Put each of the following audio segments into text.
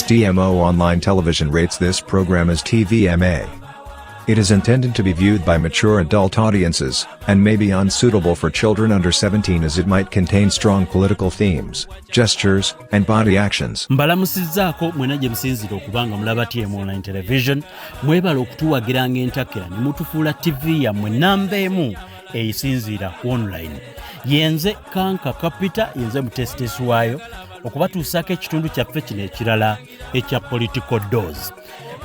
DMO Online Television rates this program as TVMA. It is intended to be viewed by mature adult audiences, and may be unsuitable for children under 17 as it might contain strong political themes, gestures, and body actions. Mbalamusizzaako mwena gye musinzira okuba nga mulaba TM Online Television. Mwebala okutuwagiranga entakera ne mutufuula tv yammwe namba emu eyisinziira ku online. Yenze Kanka Kapita, yenze mutesitesi waayo okubatuusaako ekitundu kyaffe kino ekirala ekya Political Dose.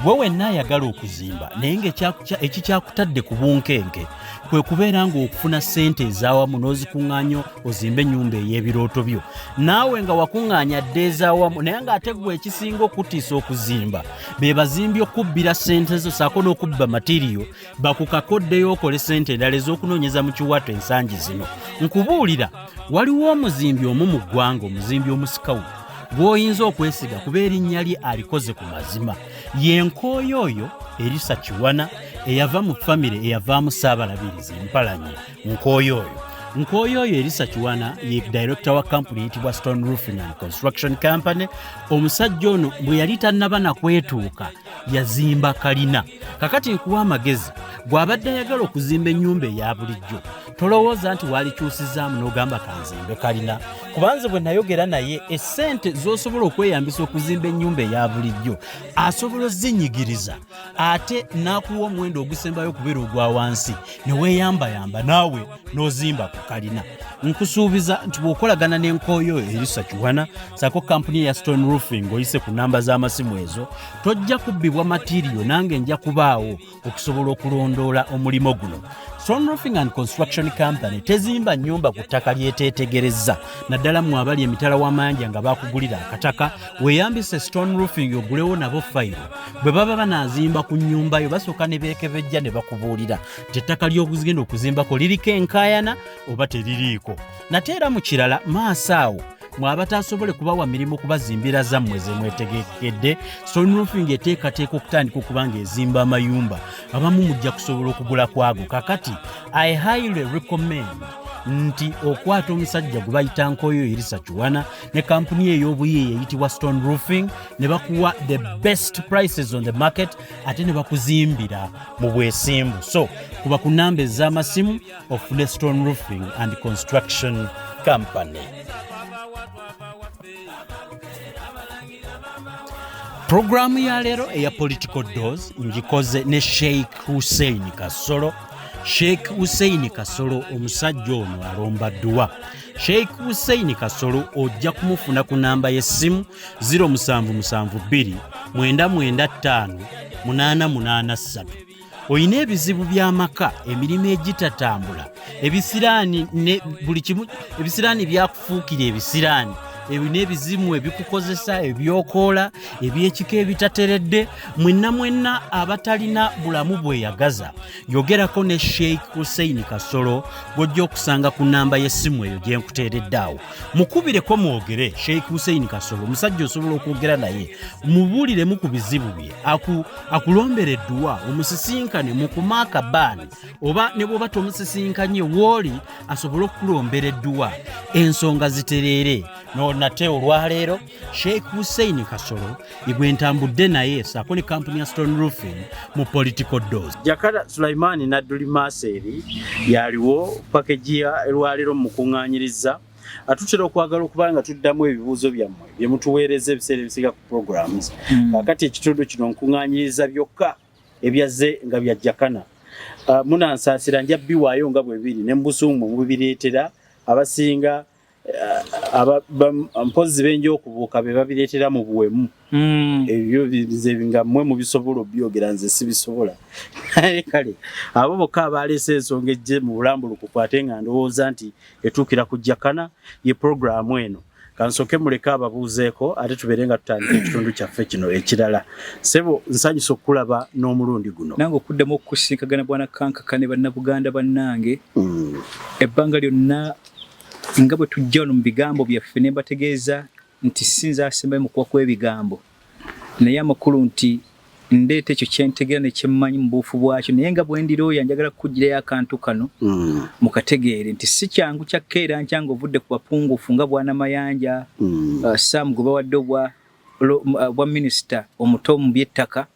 Gwe wenna ayagala okuzimba naye nga ekikyakutadde ku bunkenke kwe kubeera ng'okufuna ssente ez'awamu n'ozikuŋŋaanya ozimbe ennyumba ey'ebirooto byo, naawe nga wakuŋŋaanya dde ez'awamu, naye ng'ate gwe ekisinga okutiisa okuzimba be bazimbi okubbira ssente zo saako n'okubba material, bakukakoddeyo okole ssente endala ez'okunoonyeza mu kiwato. Ensangi zino nkubuulira, waliwo omuzimbi omu mu ggwanga, omuzimbi omusikawutu gw'oyinza okwesiga kuba erinnya lye alikoze ku mazima. Ye Nkooyo oyo Erisa Kiwana, eyava mu famire eyavaamu Ssaabalabirizi Mpalanyi Nkooyo oyo. Nkooyo oyo Erisa Kiwana ye director wa kampuni eyitibwa Stone Roofing and Construction Company. Omusajja ono bwe yali tannaba nakwetuuka yazimba kalina. Kakati nkuwa amagezi, bw'abadde ayagala okuzimba ennyumba eya bulijjo, tolowooza nti waalikyusizaamu n'ogamba kanzimbe kalina, kubanze bwe nayogera naye, essente z'osobola okweyambisa okuzimba ennyumba eya bulijjo asobola ozinyigiriza ate n'akuwa omuwendo ogusembayo okubeera ogwa wansi ne weeyambayamba naawe n'ozimba ku kalina. Nkusuubiza nti bw'okolagana n'Enkooyo Erisa Kiwana saako kampuni eya Stone Roofing, oyise ku namba z'amasimu ezo, tojja kubbibwa material. Nange nja kubaawo okusobola okulondoola omulimo guno. Stone Roofing and Construction Company tezimba nnyumba ku ttaka lyeteetegerezza, naddala mmwe abali emitala w'amayanja nga bakugulira akataka. Weeyambise Stone Roofing ogulewo nabo fayiro. Bwe baba banaazimba ku nnyumba yo, basooka ne beekebejja ne bakubuulira nti ettaka ly'okugenda okuzimbako liriko enkaayana oba teririiko. Nate era mu kirala maaso awo, mwe abatasobole kubawa mirimu kubazimbira zammwe ze mwetegekedde, Stone Roofing eteekateeka okutandika okuba ng'ezimba amayumba. Abamu mujja kusobola okugula kwago. Kakati I highly recommend nti okwata omusajja gwe bayita Nkoyo Erisa Kiwana ne kampuni ey'obuyiiya eyitibwa Stone Roofing, ne bakuwa the best prices on the market ate ne bakuzimbira mu bwesimbu. So kuba ku namba ez'amasimu ofune Stone Roofing and Construction Company. Puroguramu ya leero eya Political Dose ngikoze ne Sheikh Hussein Kasolo. Sheikh Hussein Kasolo, omusajja ono alomba dduwa. Sheikh Hussein Kasolo ojja kumufuna ku namba y'essimu 0772 995 883. Olina ebizibu by'amaka, emirimu egitatambula, ebisiraani ne buli kimu, ebisiraani byakufuukira ebisiraani, ebina ebizimu ebikukozesa, ebyokoola ebyekika ebitateredde, mwenna mwenna abatalina bulamu bweyagaza, yogerako ne Sheikh Hussein Kasolo gw'ojja okusanga ku namba y'essimu eyo gye nkuteeredde awo. Mukubireko mwogere. Sheikh Hussein Kasolo omusajja osobola okwogera naye, mubuuliremu ku bizibu bye, akulombera edduwa, omusisinkane mukume akabaani, oba ne bw'oba tomusisinkanye wooli asobole okukulombera edduwa ensonga zitereere. No nate olwaleero Sheikh Hussein Kasolo igwe ntambudde naye saako ne kampuni ya Stone Roofing mu Political Dose. Jakana Sulaimani Nadduli Maseeri yaliwo package ya lwaleero mukuŋŋaanyiriza. Atutera okwagala okuba nga tuddamu ebibuuzo byammwe bye mutuweereza ebiseera ebisinga ku programs. Kaakati ekitundu kino nkuŋŋaanyiriza byokka ebyazze nga bya Jakana. Munansaasira, nja biwaayo nga bwe biri ne mu busungu mubireetera abasinga mpozi benja okubuuka be babireetera mu buwemu. Ebyo nze nga mmwe mubisobola obyogera, nze sibisobola. Naye kale abo bokka abaleese ensonga ejje mu bulambulukufu, ate nga ndowooza nti etuukira ku Jakana ye puroguramu eno. Kansooke muleke ababuuzeeko ate tubeere nga tutandika ekitundu kyaffe kino ekirala. Sebo, nsanyusa okukulaba n'omulundi guno. Nange okuddamu okusinkagana bwana Kankaka ne Bannabuganda bannange. Ebbanga lyonna nga bwe tujja wano mu bigambo byaffe ne mbategeeza nti si nze asembayo mu kuwa kw'ebigambo, naye amakulu nti Ndeeta ekyo kyentegeera ne kyemmanyi mu buufu bwakyo, naye nga bwe ndi looya njagala kukugirayo akantu kano mukategeere nti si kyangu kya kkeera nkya ng'ovudde ku bapungufu nga Bwana Mayanja, Sam gwe bawadde obwa minisita omuto mu by'ettaka,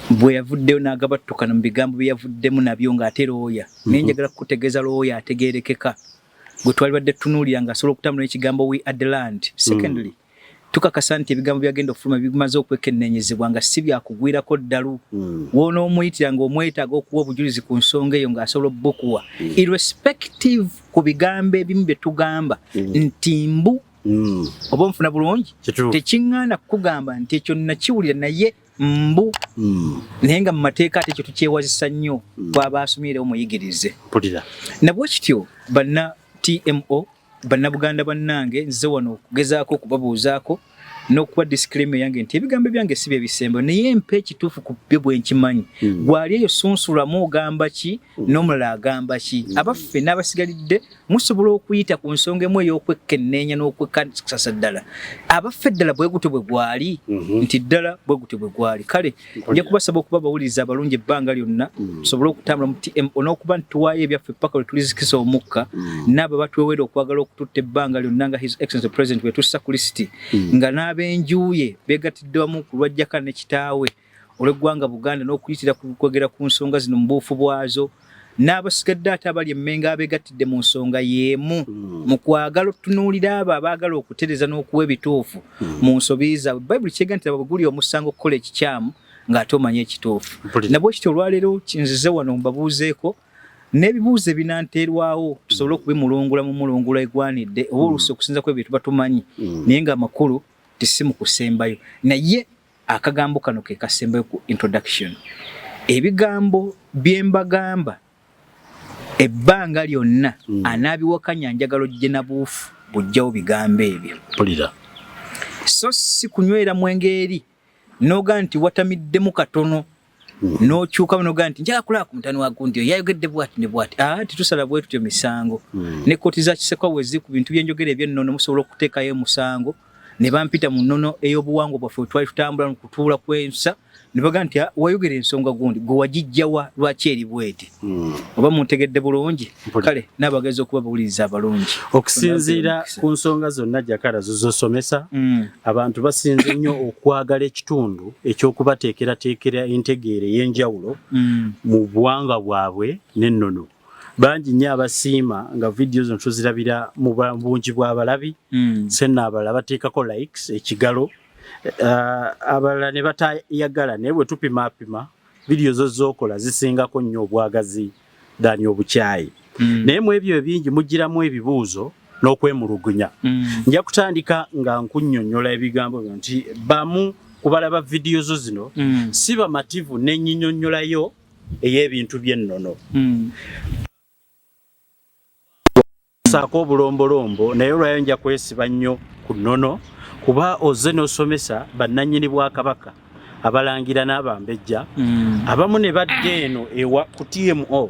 bwe yavuddeyo n'agabattukana mu bigambo bye yavuddemu nabyo ng'ate looya. Naye njagala kukutegeeza looya ategeerekeka gwe twalibadde tutunuulira ng'asobola okutambula n'ekigambo "We are the land". Secondly, tukakasa nti ebigambo byagenda okufuluma bimaze okwekenneenyezebwa nga si byakugwirako ddalu. W'onoomuyitira ng'omwetaaga okuwa obujulizi ku nsonga eyo ng'asobola obbukuwa, irrespective ku bigambo ebimu bye tugamba nti mbu oba onfuna bulungi. Kituufu. Tekiŋŋaana kukugamba nti ekyo nakiwulira naye mbu, naye nga mu mateeka ate ekyo tukyewazisa nnyo bw'aba asomyerewo muyigirize. Mpulira. Nabwe kityo, banna TMO, bannabuganda bannange, nze wano okugezaako okubabuuzaako n'okuwa disclaimer yange nti ebigambo byange si bye bisembo, naye mpa ekituufu ku byo bwe nkimanyi. Gwali eyo sunsulamu ogamba ki, n'omulala agamba ki. Abaffe n'abasigalidde musobola okuyita ku nsonga emu ey'okwekkenneenya n'okwekakasa ddala abaffe ddala bwe gutyo bwe gwali, nti ddala bwe gutyo bwe gwali. Kale nja kubasaba okuba abawuliriza abalungi ebbanga lyonna, tusobole okutambula mu TMO n'okuba nti tuwaayo ebyaffe paka lwe tulizikisa omukka, n'abo batwewera okwagala okututta ebbanga lyonna nga His Excellency President bwe tussa ku lisiti, nga n'ab'enjuye beegattidde wamu ku lwajjaka ne kitaawe olw'eggwanga Buganda n'okuyitira ku kwogera ku nsonga zino mu buufu bwazo, n'abasigadde ate abali emmengo abeegattidde mu nsonga y'emu mu kwagala otutunuulira abo abaagala okutereza n'okuwa ebituufu mu nsobi zaabwe. Bayibuli kyega nti bwe guli omusango okukola ekikyamu ng'ate omanye ekituufu. Nabwe kityo olwaleero kinzize wano mbabuuzeeko n'ebibuuzo ebinanteerwawo tusobole okubimulungula mu mulungula egwanidde, oba oluusi okusinza ku ebyo tuba tumanyi, naye ng'amakulu tisi mu kusembayo. Naye akagambo kano ke kasembayo ku introduction. Ebigambo bye mbagamba ebbanga lyonna, anaabiwakanya njagala ojje na buufu bujjawo bigambo ebyo. Mpulira. So si kunywera mwenge eri noga nti watamiddemu katono n'okyuka noga nti njagala kulaba ku mutani wa gundi oyo yayogedde bwati ne bwati. Ah, tetusala bwe tutyo misango. Ne kkooti za Kisekwa wezi ku bintu byenjogera ebyennono musobola okuteekayo omusango ne bampita mu nnono ey'obuwangwa bwaffe bwe twali tutambula mu kutuula kw'ensa ne baga nti, "Ah, wayogera ensonga gundi gwe wagijjawa, lwaki eri bweti?" Oba muntegedde bulungi? Kale n'abagezi okuba bawuliriza abalungi. Okusinziira ku nsonga zonna Jakara zozosomesa, abantu basinze nnyo okwagala ekitundu ekyokubateekerateekera entegeera ey'enjawulo mu buwangwa bwabwe n'ennono. Bangi nnyo abasiima nga vidiyo zino tuzirabira mu bungi bw'abalabi. Senna abalala bateekako likes ekigalo, abalala ne batayagala, naye bwe tupimaapima vidiyo zo zookola zisingako nnyo obwagazi dani obukyayi. Naye mu ebyo ebingi mugiramu ebibuuzo n'okwemulugunya. Nja kutandika nga nkunnyonnyola ebigambo bino nti bamu kubalaba vidiyo zo zino si bamativu n'ennyinyonnyolayo ey'ebintu by'ennono saako obulombolombo, naye olwayo nja kwesiba nnyo ku nnono kuba ozze n'osomesa bannannyini bwakabaka, abalangira n'abambejja, abamu ne badda eno ewa ku TMO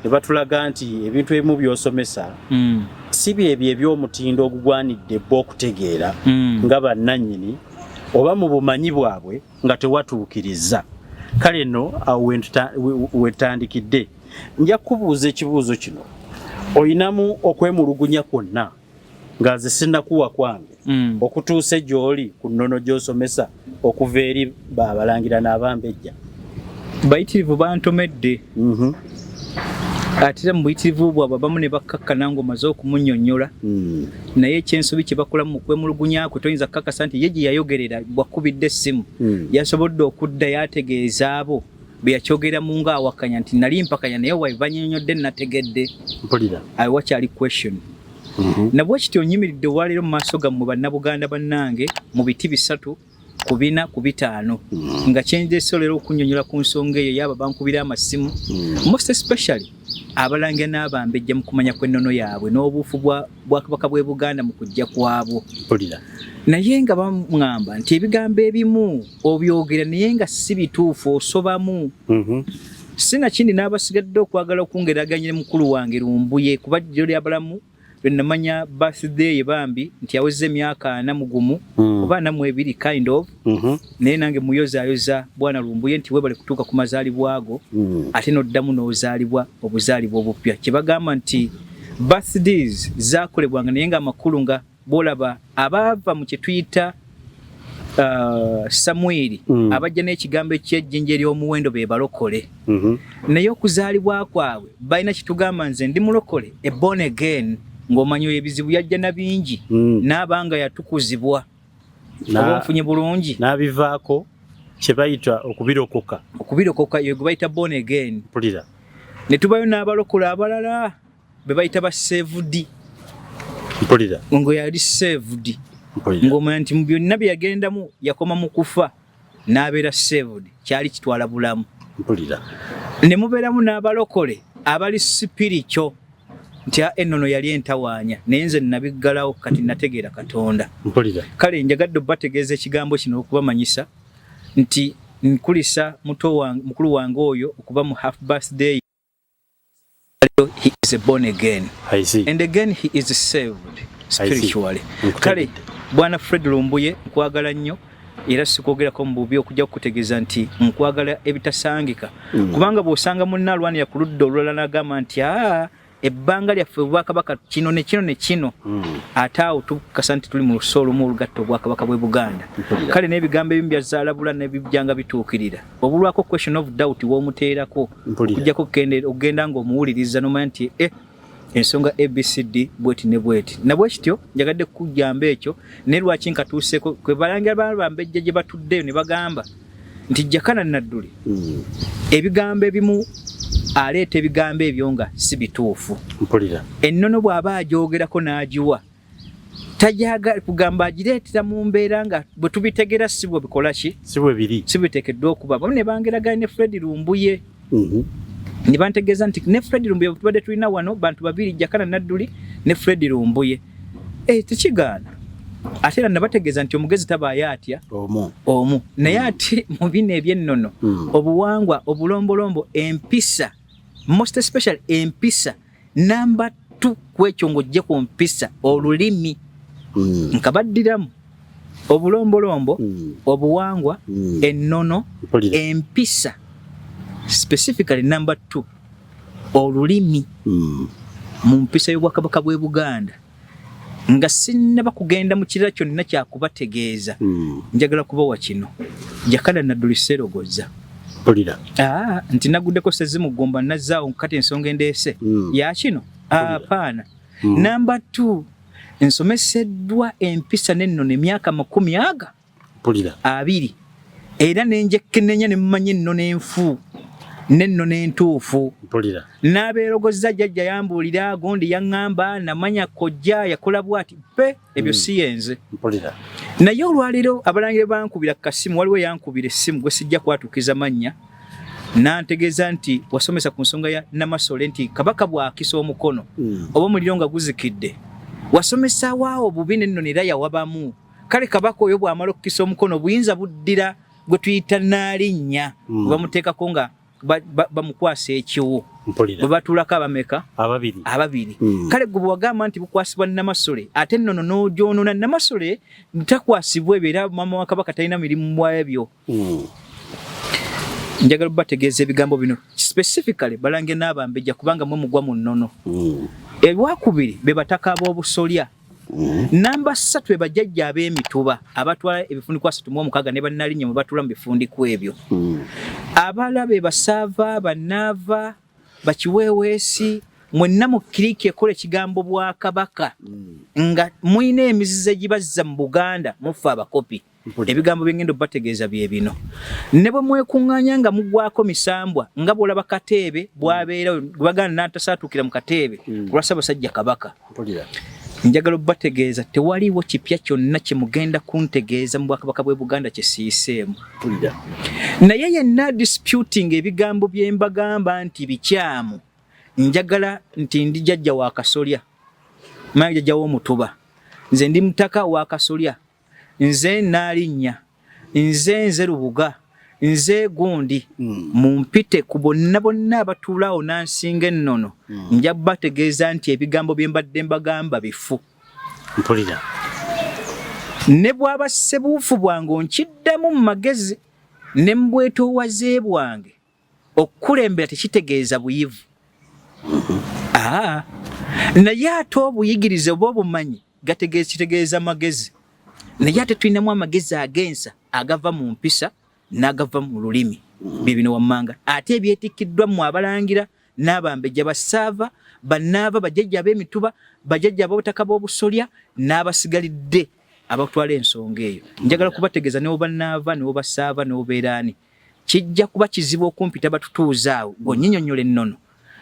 ne batulaga nti ebintu ebimu by'osomesa si byebyo eby'omutindo ogugwanidde bo okutegeera nga bannannyini oba mu bumanyi bwabwe nga tewatuukiriza. Kale nno awo wetandikidde nja kukubuuza ekibuuzo kino: oyinamu okwemulugunya kwonna, nga nze sinnakuwa kwange, okutuuse gy'oli ku nnono gy'osomesa okuva eri babalangira n'abambejja? Bayitirivu bantomedde. Ate era mu buyitirivu bwabwe abamu ne bakkakkana ng'omaze okumunnyonnyola, naye ekyensobi kye bakolamu mu kwemulugunya kwe toyinza kukakasa nti ye gye yayogerera bwakubidde essimu yasobodde okudda yategeeza abo bwe yakyogeramu ng'awakanya nti nali mpakanya, naye wae bannyonnyodde nategedde. Mpulira. Awo wakyali question. Nabwe kityo nyimiridde olwaleero mu maaso gammwe bannabuganda bannange mu biti 3 ku 4 ku 5, nga kyendeese olero okunnyonnyola ku nsonga eyo yaaba bankubira amasimu, most especially abalangira n'abambejja mu kumanya kw'ennono yaabwe n'obuufu bwa bwakabaka bw'e Buganda mu kujja kwabwo. Mpulira. Naye nga baŋŋamba nti ebigambo ebimu obyogera naye nga si bituufu, osobamu. Sinakindi n'abasigadde okwagala okungeraganya ne mukulu wange Lumbuye, kuba jjo lyabalamu. Lwe namanya birthday ye bambi nti awezza emyaka 41 oba 42 kind of. Naye nange muyozaayoza bwana Lumbuye nti webale kutuuka ku mazaalibwa ago, ate n'oddamu n'ozaalibwa obuzaalibwa obupya. Kyebagamba nti birthdays zakolebwanga, naye nga amakulu nga bwolaba abaava mu kye tuyita Samwiri, abajja n'ekigambo eky'ejjinja ery'omuwendo, be balokole. Naye okuzaalibwa kwabwe balina kitugamba, nze ndi mulokole, a born again, ng'omanyi oyo ebizibu yajja na bingi, n'abanga yatukuzibwa oba nfunye bulungi. N'abivaako kye bayita okubirokoka. Okubirokoka, yo gwe bayita born again. Mpulira. Ne tubayo n'abalokole abalala be bayita ba saved. Mpulira. Ngo yali saved, Mpulira. ng'omanya nti mu byonna bye yagendamu yakoma mu kufa n'abeera saved, kyali kitwala bulamu. Mpulira. Ne mubeeramu n'abalokole abali spiritual, nti "Ah, ennono yali entawaanya, naye nze nabiggalawo, kati nategeera Katonda." Mpulira. Kale njagadde obategeeza ekigambo kino okubamanyisa nti nkulisa muto wange, mukulu wange oyo okuba mu half birthday. He is a born again I see. and again he is saved spiritually. Nkutegedde. Kale bwana Fred Lumbuye, nkwagala nnyo, era sikwogerako mu bubi okujja kukutegeeza nti nkwagala ebitasangika, kubanga bw'osanga munna alwanira ku ludda olulala n'agamba nti aa, ebbanga lyaffe obwakabaka kino ne kino ne kino, ate awo tukakasa nti tuli mu lusa olumu olugatta obwakabaka bw'e Buganda. Mpulira. Kale n'ebigambo ebimu byazaalabula nebijjanga bituukirira, obulwako question of doubt w'omuteerako. Mpulira. Okujjako okugenda ng'omuwuliriza n'omanya nti ensonga ABCD bweti ne bweti nabwe kityo. Njagadde kukujjamba ekyo, naye lwaki nkatuuseeko kwe balangira bambejja gye batuddeyo ne bagamba nti Jakana Nadduli ebigambo ebimu aleeta ebigambo ebyo nga si bituufu. Mpulira. Ennono bw'aba agyogerako n'agiwa, tajaga kugamba agireetera mu mbeera nga bwe tubitegera si bwe bikola ki, Si bwe biri. Si biteekeddwa okuba. Bamu ne bangeraganya ne Fred Lumbuye, ne bantegeeza nti ne Fred Lumbuye tubadde tulina wano bantu babiri, Jakana Nadduli ne Fred Lumbuye. Tekigaana, ate era nabategeeza nti omugezi tabaayo atya omu. Omu. Naye ate mu bino ebyennono, obuwangwa, obulombolombo, empisa, most especially empisa, namba 2 ku ekyo ng'ojje ku mpisa, olulimi. Nkabaddiramu: obulombolombo, obuwangwa, ennono, Mpulira. empisa, specifically number 2 olulimi. Mu mpisa y'obwakabaka bw'e Buganda, nga sinnaba kugenda mu kirala kyonna kyakubategeeza, njagala kubawa kino: Jakana Nadduli Serogoza. Mpulira. Aa, nti naguddeko sezimugomba nazzaawo kati ensonga endeese yakino apaana. Namba 2, nsomeseddwa empisa n'ennono emyaka makumi aga Mpulira. 20, era nenjekkenenya ne mmanya ennono enfu n'ennono entuufu. Mpulira. N'abeerogozza, jjajja yambuulira, gundi yaŋŋamba, namanya kojja yakola bw'ati pe, ebyo si yenze. Mpulira. Naye olwaleero abalangira bankubira ku kasimu, waliwo yankubira essimu gwe sijja kwatuukiza mannya, nantegeeza nti wasomesa ku nsonga ya Namasole nti kabaka bw'akisa omukono oba omuliro nga guzikidde, wasomesawaawo bubi nennono era yawabamu. Kale kabaka oyo bw'amala okukisa omukono, obuyinza buddira gwe tuyita Naalinnya, gwe bamuteekako nga bamukwasa ekiwu. Mpulira. Bwe batuulako abameka? Ababiri. Ababiri. Kale gwe bwewagamba nti bukwasibwa Namasole, ate nnono n'ogyonona, Namasole takwasibwa ebyo, era maama wa kabaka talina mirimu bwebyo. Njagala bategeeza ebigambo bino specifically balange n'abambejja, kubanga mwe mugwa mu nnono. Ebwakubiri be bataka ab'obusolya. Namba 3 be bajjajja ab'emituba abatwala ebifundikwa 36 ne bannalinnya mwe batuula mu bifundikwa ebyo. Abalala be basaava, bannaava, bakiweeweesi, mwenna mu kiriki ekola ekigambo bwakabaka, nga mulina emizizo egibazza mu Buganda, mufe abakopi. Ebigambo byengenda obategeeza bye bino: ne bwe mwekuŋŋaanya nga mugwako misambwa, nga bw'olaba Kateebe bw'abeera gwebaganda n'atasaatuukira mu Kateebe olwa Ssaabasajja Kabaka. Mpulira. Njagala obategeeza tewaliiwo kipya kyonna kye mugenda kuntegeeza mu bwakabaka bw'e Buganda kye siiseemu. Mpulira. Naye yenna disputing ebigambo bye mbagamba nti bikyamu, njagala nti ndi jjajja wa Kasolya, manyi jjajja w'omutuba, nze ndi mutaka wa Kasolya, nze Naalinnya, nze Lubuga, Nze gundi mumpite ku bonna bonna abatuula awo n'ansinga ennono, nja bategeeza nti ebigambo bye mbadde mbagamba bifu. Mpulira. Ne bw'aba ssebuufu bwange onkiddamu mu magezi ne mu bwetoowaze bwange, okukulembera tekitegeeza buyivu. Aa, naye ate obuyigirize oba obumanyi gategeeza kitegeeza magezi, naye ate tulinamu amagezi ag'ensa agava mu mpisa n'agava mu lulimi. Bye bino wammanga ate ebyetikkiddwa mmwe abalangira n'abambejja, bassaava, bannaava, bajjajja ab'emituba, bajjajja ab'obutaka b'obusolya n'abasigalidde abatwala ensonga eyo. Njagala kubategeeza ne woba naava, ne woba ssaava, ne wobeera ani, kijja kuba kizibu okumpita batutuuze awo ng'onnyinyonnyola ennono,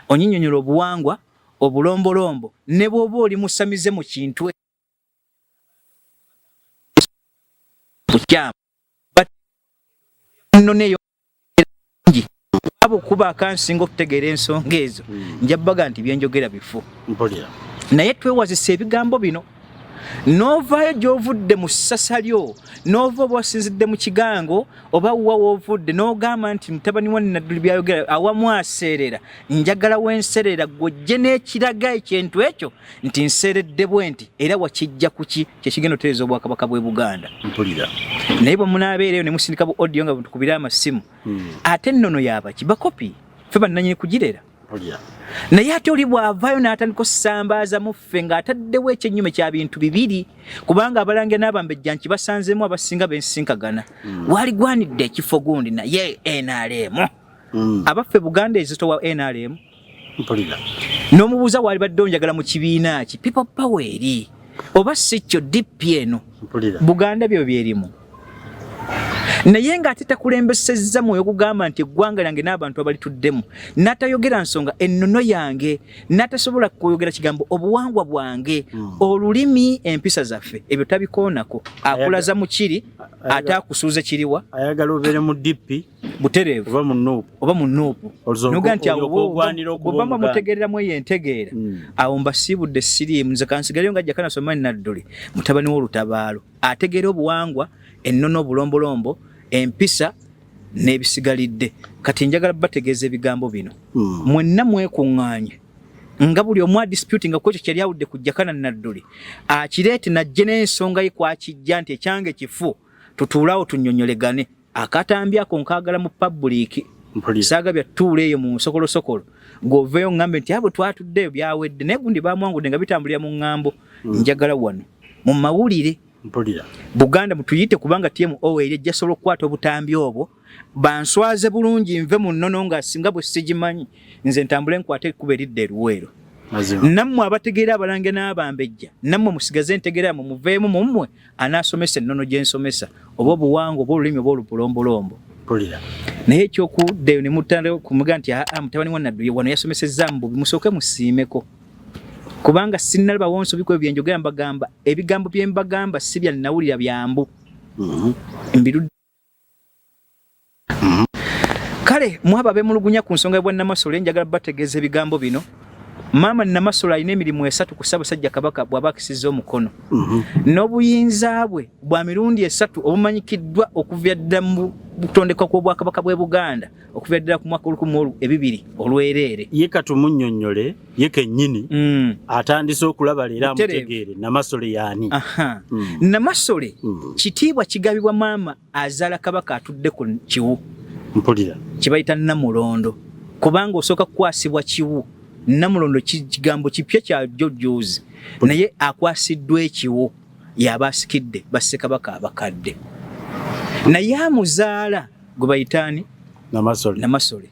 onnyinyonnyola obuwangwa, obulombolombo, ne bw'oba oli musamize mu kintu bukyamu nnono eyo ngi abo kuba akansinga okutegeera ensonga ezo, nja baga nti byenjogera bifu. Naye twewazisa ebigambo bino n'ovaayo gy'ovudde mu ssasa lyo, n'ova oba osinzidde mu kigango oba wa w'ovudde, n'ogamba nti mutabani wa Nadduli byayogera awamu aseerera, njagala wenserera gw'ojje n'ekiraga ekintu ekyo nti nseeredde bwe nti, era wakijja kuki kyekigenda otereeza obwakabaka bw'e Buganda. Mpulira. Naye bwe munaabeera eyo ne musindika bu audio nga butukubira amasimu, ate ennono y'abaki bakopi ffe bannanyini kugirera. Naye ate oli bw'avaayo n'atandika osambaaza mu ffe ng'ataddewo ekyennyume kya bintu bibiri, kubanga abalangira n'abambejja nkibasanzeemu abasinga bensinkagana, waligwanidde ekifo gundi naye NRM. Abaffe Buganda ezitowa NRM. Mpulira. N'omubuuza walibadde onjagala mu kibiina ki, People Power eri oba si kyo DP eno. Mpulira. Buganda byo byerimu. Naye ng'ate takulembesezza mwoyo gugamba nti eggwanga lyange n'abantu abalituddemu, n'atayogera nsonga ennono yange, n'atasobola kuyogera kigambo obuwangwa bwange, olulimi, empisa zaffe, ebyo tabikoonako. Akulaza mu kiri, ate akusuuze kiriwa. Ayagala obeere mu DP butereevu oba mu NUP. Oba mu NUP. Noga nti awo ogwanira okuba bw'oba Omuganda. mutegeereramu eyo entegeera, awo mbasiibudde siriimu. Nze kansigaleyo nga Jakana Sulaiman Nadduli, mutabani w'olutabaalo, ategeera obuwangwa, ennono, obulombolombo, empisa n'ebisigalidde. Kati njagala bategeeza ebigambo bino. Mwenna mwekuŋŋaanye nga buli omu adisputinga ku ekyo kyali awudde ku Jakana Nadduli, akireete najje n'ensonga ye kwakijja nti ekyange kifu, tutuulawo tunnyonnyolegane. Akatambi ako nkaagala mu public. Saaga bya tuula eyo mu nsokolosokolo ng'oveeyo ŋŋambe nti abo twatuddeeyo byawedde, naye gundi bamwangudde nga bitambulira mu ŋŋambo. Njagala wano mu mawulire. Mpulira. Buganda mutuyite, kubanga TMO eri ejja sobola okukwata obutambi obwo banswaze bulungi, nve mu nnono nga singa bwe sigimanyi, nze ntambule nkwate ekkubo eridda eruweero. Mazima. Nammwe abategeera abalange n'abambejja, nammwe musigaze entegeera yammwe, muveemu mummwe anaasomesa ennono gye nsomesa, oba obuwangwa oba olulimi oba olupulombolombo. Mpulira. Naye ekyokuddayo ne mutandika kumuga nti aa mutabani wa Nadduli wano yasomesezza mu bubi, musooke musiimeko, kubanga sinnalabawo nsobi ku ebyo bye njogera. Mbagamba ebigambo bye mbagamba si bya nnawulira byambu mbirudde. Kale mwabo abemulugunya ku nsonga y'obwa Namasole, njagala bategeeza ebigambo bino. Maama Namasole alina emirimu esatu ku Ssaabasajja Kabaka bw'aba akisizza omukono. N'obuyinza bwe bwa mirundi esatu obumanyikiddwa okuva ddala mu kutondekwa kw'Obwakabaka bw'e Buganda, okuva ddala ku mwaka olukumi ebibiri olwereere. Ye katumunnyonnyole ye kennyini, atandise okulaba leero amutegeere Namasole y'ani. Namasole kitiibwa kigabibwa maama azaala Kabaka atudde ku kiwu. Mpulira. Kibayita Namulondo, kubanga osooka kukwasibwa kiwu. Namulondo kigambo kipya kya jjo juzi, naye akwasiddwa ekiwu yaba asikidde bassekabaka abakadde, naye amuzaala gwe bayitaani? Namasole. Namasole.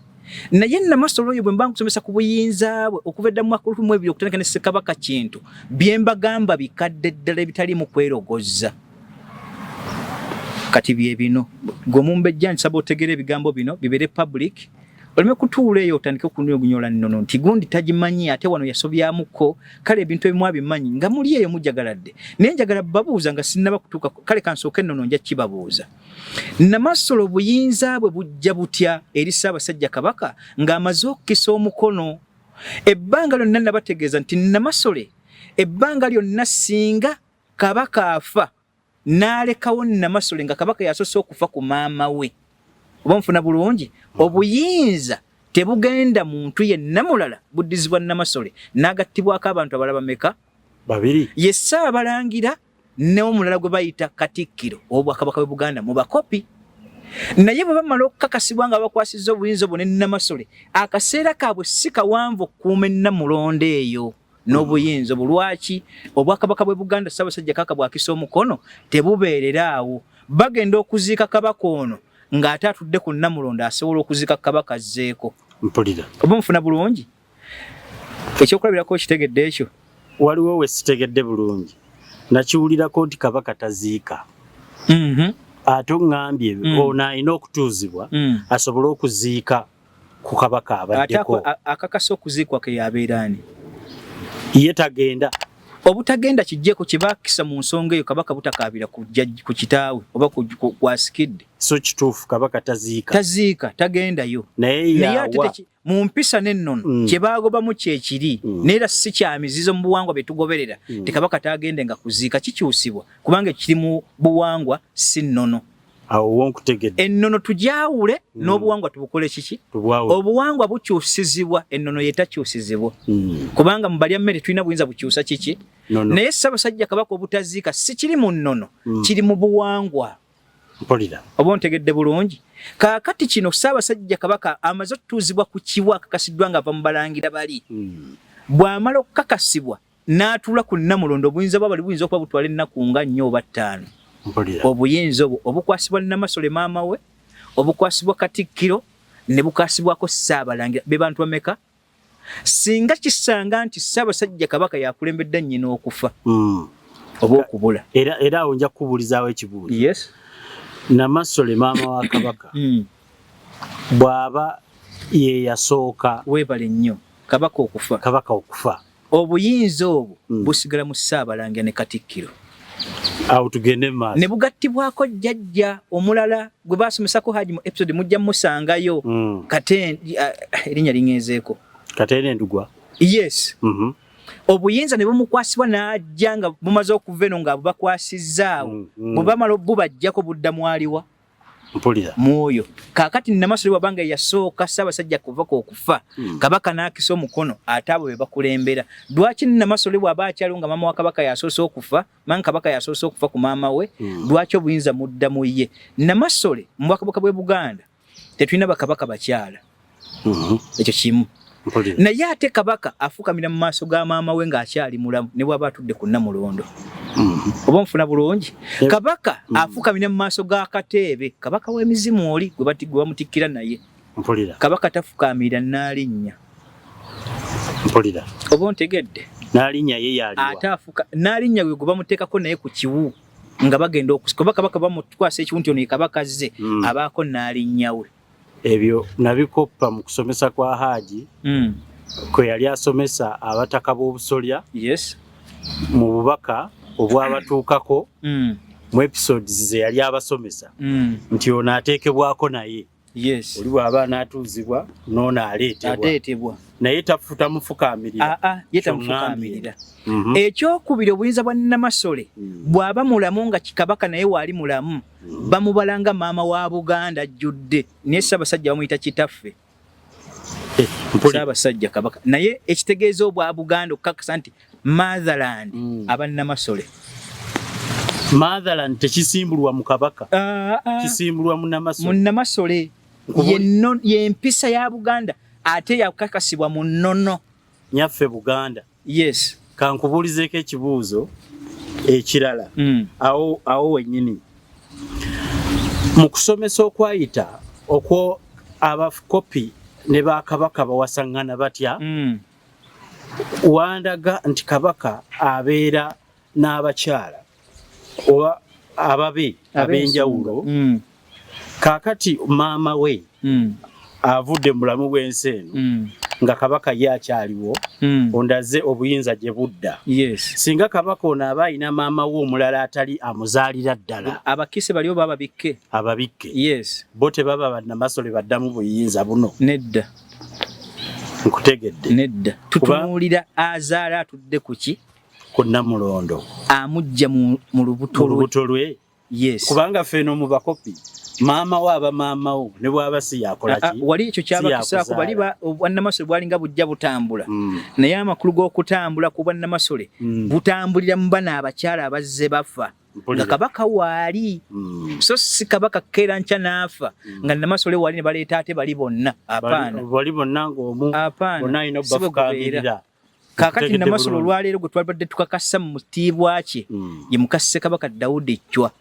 Naye Namasole oyo bwe mba nkusomesa ku buyinza bwe okuva edda mu mwaka olukumi mu ebiri okutandika ne Ssekabaka Kintu, bye mbagamba bikadde ddala ebitaliimu kwerogozza. Kati bye bino, gwe omumbejja nsaba otegeere ebigambo bino bibeere public, oleme kutuula eyo otandike okunyola nnono nti gundi tagimanyi ate wano yasobyamuko. Kale ebintu ebimu abimanyi nga muli eyo mujagaladde, naye njagala babuuza nga sinnaba kutuuka. Kale kansooke ennono nja kibabuuza. Namasole obuyinza bwe bujja butya eri Ssaabasajja Kabaka ng'amaze okukisa omukono? Ebbanga lyonna nabategeeza nti Namasole ebbanga lyonna singa Kabaka afa n'alekawo Namasole nga Kabaka yasoose okufa ku maama we. Oba nfuna bulungi? Obuyinza tebugenda muntu yenna mulala, buddizibwa Namasole n'agattibwako abantu abalala bameka? Babiri. Ye Ssaabalangira n'omulala gwe bayita Katikkiro ow'Obwakabaka bw'e Buganda mu bakopi. Naye bwe bamala okukakasibwa nga bakwasizza obuyinza obwo ne Namasole, akaseera kaabwe si kawanvu okukuuma ennamulondo eyo n'obuyinza obwo. Lwaki Obwakabaka bw'e Buganda Ssaabasajja Kabaka bw'akisa omukono tebubeerera awo? Bagenda okuziika Kabaka ono ng'ate atudde ku nnamulondo asobola okuziika Kabaka azzeeko. Mpulira. Oba nfuna bulungi? Ekyokulabirako okitegedde ekyo? Waliwo we sitegedde bulungi. Nakiwulirako nti Kabaka taziika. Ate oŋŋambye ono alina okutuuzibwa asobole okuziika ku Kabaka abaddeko. Ate akakasa okuziikwa ke yabeera ani? Ye tagenda. Obutagenda kijjeeko kye bakisa mu nsonga eyo, Kabaka butakaabira ku kitaawe oba kwasikidde. So kituufu Kabaka taziika. Taziika, tagendayo. Naye yawa. Mu mpisa n'ennono kye baagobamu kyekiri, naye era si kya mizizo mu buwangwa bye tugoberera nti Kabaka taagendenga kuziika. Kikyusibwa kubanga ekyo kiri mu buwangwa, si nnono. Awo wo nkutegedde. Ennono tugyawule n'obuwangwa tubukole kiki? Tubwawule. Obuwangwa bukyusizibwa, ennono ye takyusizibwa. Kubanga mu balya mmere tulina buyinza bukyusa kiki? Naye Ssaabasajja Kabaka obutaziika si kiri mu nnono, kiri mu buwangwa. Mpulira. Oba ontegedde bulungi? Kaakati kino Ssaabasajja Kabaka amaze otutuuzibwa ku kiwa, akakasiddwa ng'ava mu balangira bali. Bw'amala okukakasibwa n'atuula ku nnamulondo, obuyinza bw'abali buyinza okuba butwala ennaku nga nnya oba ttaano. Obuyinza obwo obukwasibwa Namasole maama we, obukwasibwa Katikkiro, ne bukwasibwako Ssaabalangira. Be bantu bameka? Singa kisanga nti Ssaabasajja Kabaka yakulembedde nnyina okufa oba okubula. Era awo nja kukubuulizaawo ekibuuzo. Yes. Namasole maama wa Kabaka bw'aba ye yasooka. Weebale nnyo. Kabaka okufa. Kabaka okufa. Obuyinza obwo busigala mu Ssaabalangira ne Katikkiro. Awo tugende mu maaso. Ne bugattibwako jjajja omulala gwe baasomesako Haji mu episode mujja musangayo. Kate erinnya lingezeeko. Katende Ndugwa. Yes. Obuyinza ne bumukwasibwa n'ajja nga bumaze okuva eno nga bubakwasizzaawo. Bwe bamala obubaggyako budda mwaliwa. Mpulira. Mwoyo. Kaakati Namasole bw'abanga yasooka Ssaabasajja kuva ku okufa, Kabaka n'akisa omukono ate abo be bakulembera. Lwaki Namasole bw'aba akyaliwo nga maama wa Kabaka y'asoose okufa, manga Kabaka y'asoose okufa ku maama we, lwaki obuyinza mudda mu ye? Namasole mu Bwakabaka bw'e Buganda tetulina bakabaka bakyala. Ekyo kimu. Naye ate Kabaka afukamira mu maaso ga maama we ng'akyali mulamu ne bw'aba atudde ku nnamulondo. Oba nfuna bulungi? Kabaka afukamira mu maaso ga Kateebe, kabaka w'emizimu oli gwe bamutikkira naye. Kabaka tafukamira Nnaalinnya. Mpulira. Oba ontegedde? Nnaalinnya ye yaliwa? Ate afuka Nnaalinnya gwe bamuteekako naye ku kiwu nga bagenda okusika. Oba Kabaka bamukwasa ekiwu nti ono ye Kabaka azze, abaako Nnaalinnya we. Ebyo nabikoppa mu kusomesa kwa Haji kwe yali asomesa abataka b'obusolya. Yes. Mu bubaka obwabatuukako mu episodes ze yali abasomesa nti ono ateekebwako naye. Yes. Oli bw'aba anaatuuzibwa n'ono aleetebwa. Ateetebwa. Naye tamufukaamirira. Ye tamufukaamirira. Ekyokubiri, obuyinza bwa Namasole bw'aba mulamu nga Kabaka naye waali mulamu, bamubala nga maama wa Buganda ajjudde, naye Ssaabasajja bamuyita kitaffe. Ssaabasajja Kabaka naye ekitegeeza obwa Buganda okukakasa nti Motherland aba Namasole. Motherland tekisimbulwa mu Kabaka. Kisimbulwa mu Namasole. Mu Namasole. Ye mpisa ya Buganda ate yakakasibwa mu nnono. Nyaffe Buganda. Yes. Kankubuulizeeko ekibuuzo ekirala. Awo wennyini. Mu kusomesa okwayita okwo abakopi ne bakabaka bawasaŋŋana batya? Wandaga nti Kabaka abeera n'abakyala oba ababe ab'enjawulo. Kaakati maama we avudde mu bulamu bw'ensi eno nga Kabaka ye akyaliwo, ondaze obuyinza gye budda. Yes. Singa Kabaka ono aba alina maama we omulala atali amuzaalira ddala, Abakise bali oba ababikke? Ababikke. Yes. Bo tebaba bannamasole baddamu buyinza buno? Nedda. Nkutegedde. Nedda. Tutunuulira azaala atudde ku ki? Ku nnamulondo. Amujja mu lubuto lwe. Yes. Kubanga ffe eno mu bakopi Maama wo aba maama wo ne bw'aba si yakola ki? Wali ekyo kyabakisaako bali obwannamasole bwalinga bujja butambula naye amakulu g'okutambula ku bwannamasole butambulira mu bano abakyala abazze bafa nga kabaka waali so si kabaka keera nkya n'afa nga Namasole wali ne baleeta ate bali bonna. Apaana, bali bonna ng'omu apaana, si bwe gubeera. Kaakati Namasole olwaleero gwe twabadde tukakasa mu mutiibwa kye ye muka Ssekabaka Dawudi Chwa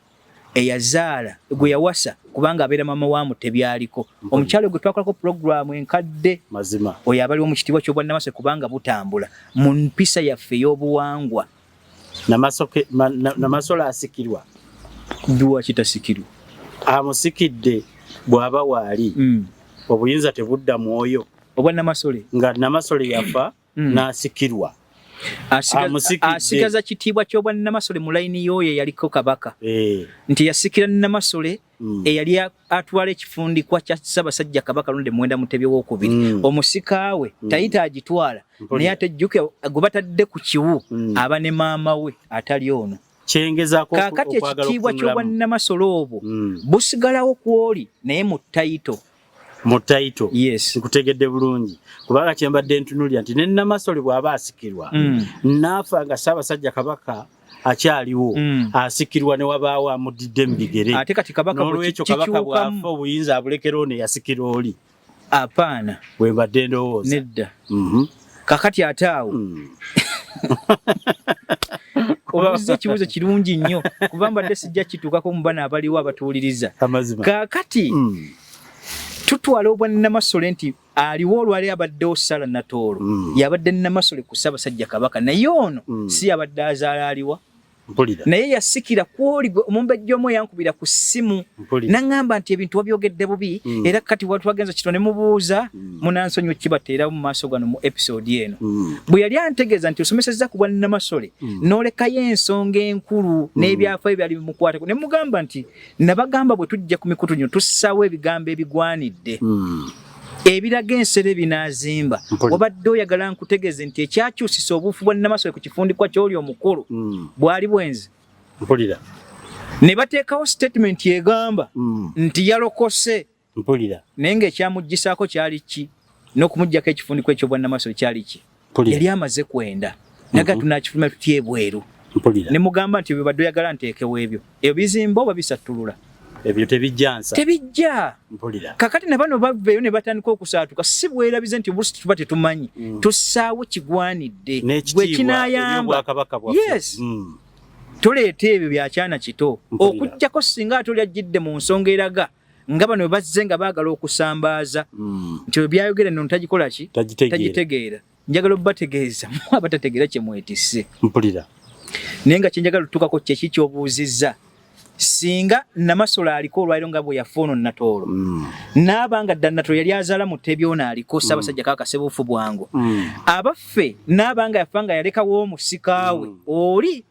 eyazaala gwe yawasa kubanga abeera maama wa Mutebi aliko omukyalo gwe twakolako pulogulaamu enkadde. Mazima. Oyo abaliwo mu kitiibwa ky'obwannamasole kubanga butambula mu mpisa yaffe ey'obuwangwa. Namasole asikirwa. Lwaki tasikirwa? Amusikidde bw'aba waali obuyinza tebudda mwoyo. Obwa Namasole. Nga Namasole yafa n'asikirwa. Asigaza kitiibwa ky'obwa Namasole mu layini y'oyo eyaliko kabaka. Nti yasikira Namasole eyali atwala ekifundikwa kya Ssaabasajja Kabaka Ronald Muwenda Mutebi owokubiri. Omusika we tayita agitwala naye ate jjukira gwe batadde ku kiwu aba ne maama we atali ono. Kyengezaako Kaakati ekitiibwa ky'obwa Namasole obwo busigalawo kw'oli naye mu tayito. Mu tayito. Yes. Nkutegedde bulungi kubanga kyembadde ntunulira nti ne Namasole bw'aba asikirwa n'afa nga Ssaabasajja Kabaka akyaliwo asikirwa ne wabaawo amudidde mu bigere. Ate kati kabaka n'olwekyo kabaka bw'afa obuyinza abulekera ono eyasikira oli. Apaana. Bwe mbadde ndowooza. Nedda. Kakati ate awo obuuza ekibuuzo kirungi nnyo kuba mbadde sijja kituukako mu bano abaliwo abatuwuliriza. Kaakati tutwala obwa Namasole nti aliwo olwali abaddewo Sara Natoolo yabadde Namasole ku Ssaabasajja Kabaka naye ono si yabadde azaala aliwa. Naye yasikira kwoli omumbejja omu yankubira ku ssimu n'aŋŋamba nti ebintu wabyogedde bubi era kati watwagenza kito ne mubuuza munansonyiwa kibateerawo mu maaso gano mu episode eno. Bwe yali antegeeza nti osomesezza ku bwa Namasole n'olekayo ensonga enkulu n'ebyafaayo byali bimukwatako ne mugamba nti nabagamba bwe tujja ku mikutu gino tussaawo ebigambo ebigwanidde ebiraga ensero ebinaazimba. Wabadde oyagala nkutegeeze nti ekyakyusisa obuufu bwa Namasole ku kifundikwa ky'oli omukulu bwali bwenzi. Mpulira. Ne bateekawo statement egamba nti yalokose. Mpulira. Naye ng'ekyamuggisaako kyali ki? N'okumuggyako ekifundikwa eky'obwa Namasole kyali ki? Yali amaze kwenda. Naga tunakifulumya tutya ebweru? Ne mugamba nti bibadde oyagala nteekewo ebyo. Ebyo bizimba oba bisattulula? Ebyo tebijja nsa. Tebijja. Mpulira. Kakati na bano baveeyo ne batandika okusaatuka si bwerabize nti obusi tuba tetumanyi. Tussaawo kigwanidde. Bwe kinaayamba. Yes. Toleeta ebyo bya kyana kito. Okuggyako singa ate oli ajjidde mu nsonga eraga nga bano bazze nga baagala okusambaaza nti byayogera nno ntagikola ki? Tagitegeera. Njagala obbategeeza mu abatategeera kye mwetisse. Mpulira. Naye nga kye njagala otuukako kye ki ky'obuuzizza. Singa Namasole aliko olwaliro nga bwe yafa ono Natoolo n'aba nga dda Natoolo yali azaala Mutebi ono aliko Ssaabasajja Kabaka Ssebuufu Bwangu abaffe n'aba nga yafa nga yalekawo omusika we oli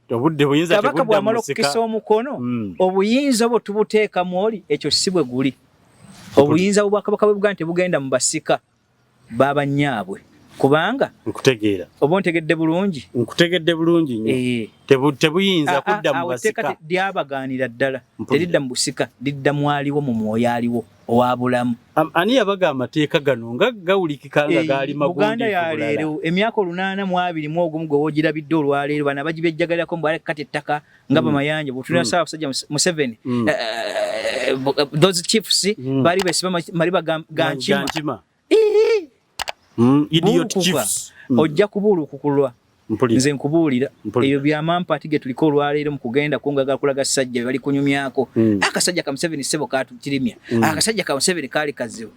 kabaka bw'amala okukisa omukono obuyinza obwo tubuteeka mu oli ekyo si bwe guli. Obuyinza bw'obwakabaka bw'e Buganda tebugenda mu basika baba nnyaabwe kubanga nkutegeera. Oba ontegedde bulungi? Nkutegedde bulungi nnyo. Tebuyinza kudda mu basika. Lyabagaanira ddala. Teridda mu busika, lidda mu aliwo mu mwoyo aliwo owa bulamu. Ani yabaga amateeka gano nga gawulikika nga gaali magundiivu Buganda ya leero emyaka 821 gwe woogirabidde olwaleero bano abagibejjagalirako mbu kati ettaka nga bamayanja bw'otunula Ssaabasajja Museveni those chiefs baali besiba maliba ga nkima. Idiot chiefs. Ojja kubuulukukulwa. Nze nkubuulira ebyo byamampaati ge tuliko olwaleero mu kugenda kungaga kulaga ssajja bye bali kunyumyako. Akasajja ka Museveni ssebo kaatukirimya. Akasajja ka Museveni kaali kazibu.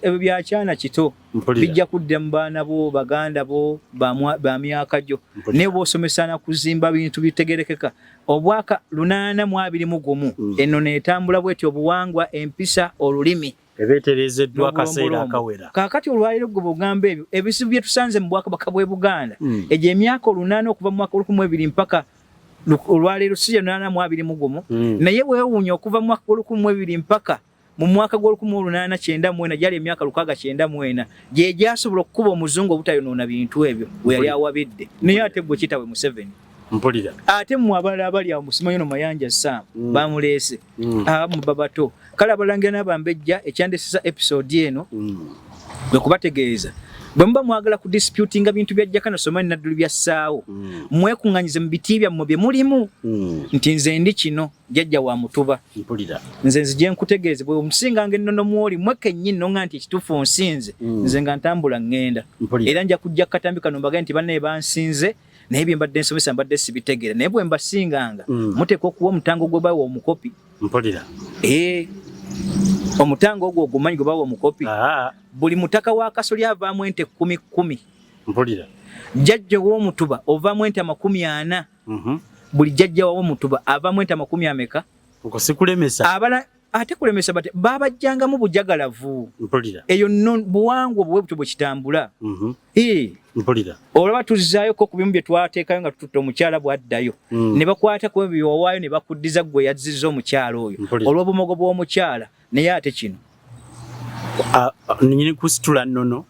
Ebyo bya kyana kito. Bijja kudda mu baana bo, baganda bo, ba myaka gyo. Naye bw'osomesa na kuzimba bintu bitegerekeka. Obwaka 821 ennono etambula bw'etyo obuwangwa, empisa, olulimi. Ebeetereezeddwa akaseera akawera. Kaakati olwaleero gwe bw'ogamba ebyo ebizibu bye tusanze mu bwakabaka bw'e Buganda egyo emyaka 8 okuva mu mwaka 2000 mpaka olwaleero si 821 naye weewuunya okuva mu mwaka 2000 mpaka mu mwaka gwa 1894 gyali emyaka 694 gye gyasobola okukuba omuzungu obutayonoona bintu ebyo we yali awabidde naye ate gwe kitawe Museveni. Mpulira. Ate mmwe abalala abali awo musimanyi ono Mayanja Sam bamuleese abamu babato. Kale abalangira n'abambejja, ekyandesesa episode eno kwe kubategeeza bwe muba mwagala ku disputinga bintu bya Jakana Sulaiman Nadduli bya ssaawo, mwekuŋŋanyize mu biti byammwe bye mulimu nti nze ndi kino jjajja wa Mutuba. Mpulira. Nze nzije nkutegeeze bwe omusinganga ennono mwoli mwe kennyini nonga nti ekituufu nsinze, nze nga ntambula ŋŋenda. Mpulira. Era nja kujja kukatambi kano mbagaye nti bannaye bansinze, naye bye mbadde nsomesa mbadde sibitegeera, naye bwe mbasinganga muteekwa okuwa omutango gwe bawa omukopi. Mpulira. Omutango ogwo ogumanyi gwe bawa omukopi? Buli mutaka wa kasolya avaamu ente 10 10. Mpulira. Jjajja ow'omutuba ovaamu ente 40. Buli jjajja w'omutuba avaamu ente amakumi ameka? Okwo sikulemesa. Abala ate kulemesa bate babajjangamu bujagalavu. Mpulira. Eyo nno buwangwa obwe butyo bwe kitambula. Mpulira. Olaba tuzzaayoko ku bimu bye twateekayo nga tututte omukyala bw'addayo. Ne bakwata ku ebyo byewawaayo ne bakuddiza ggwe yazzizza omukyala oyo. Olw'obumogo bw'omukyala, naye ate kino. Nyini kusitula nnono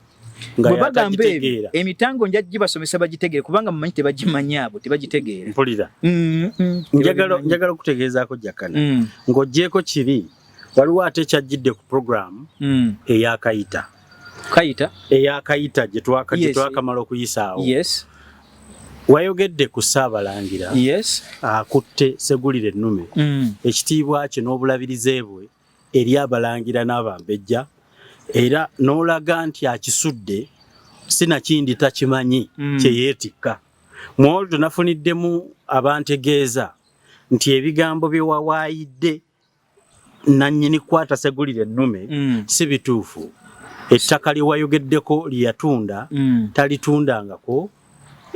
nga Bwe bagamba ebyo, yatagitegeera. emitango nja gibasomesa bagitegeere, kubanga mumanyi tebagimanyi abo, tebagitegeera. Mpulira. Tebagimanyi. Njagala okutegeezaako Jakana. Ng'oggyeeko kiri, waliwo ate ekyajjidde ku program eyakayita. Kayita? Eyakayita gye twakamala okuyisaawo. Wayogedde ku Ssaabalangira. Akutte Segulire ennume. Ekitiibwa kye n'obulabirize bwe eri abalangira n'abambejja, era n'olaga nti akisudde sinakindi takimanyi kye yeetikka. Mwolwo nafuniddemu abantegeeza nti ebigambo bye wawaayidde nannyini kwata Segulire ennume si bituufu. Ettaka lye wayogeddeko lye yatunda talitundangako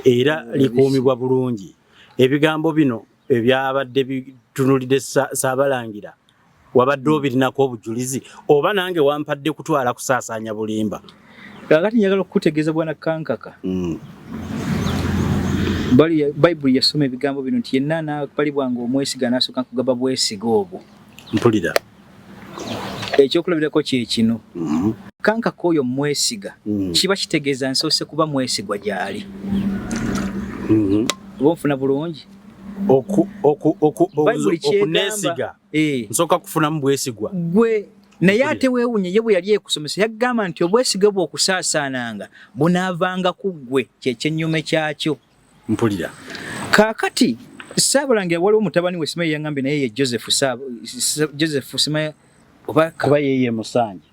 era likuumibwa bulungi. Ebigambo bino ebyabadde bitunulidde Ssaabalangira wabadde obirinako obujulizi oba nange wampadde kutwala kusaasaanya bulimba? Kaakati njagala okukutegeeza bwana Kankaka. Bayibuli yasoma ebigambo bino nti yenna anaabalibwanga omwesiga n'asooka kugaba bwesiga obwo. Mpulira. Ekyokulabirako kye kino. Kankaka oyo mwesiga, kiba kitegeeza nsoose kuba mwesigwa gy'ali. Oba onfuna bulungi? Bayibuli kyegamba, Okuneesiga. Nsooka kufunamu bwesigwa. Gwe naye ate weewuunye ye bwe yali ekusomesa yagamba nti obwesige bwe okusaasaananga bunaavanga ku ggwe, kye kyennyume kyakyo. Mpulira. Kaakati Ssaabalangira waliwo mutabani we simanyi yangambye naye ye Joseph Joseph simanyi oba kuba ye ye Musanje.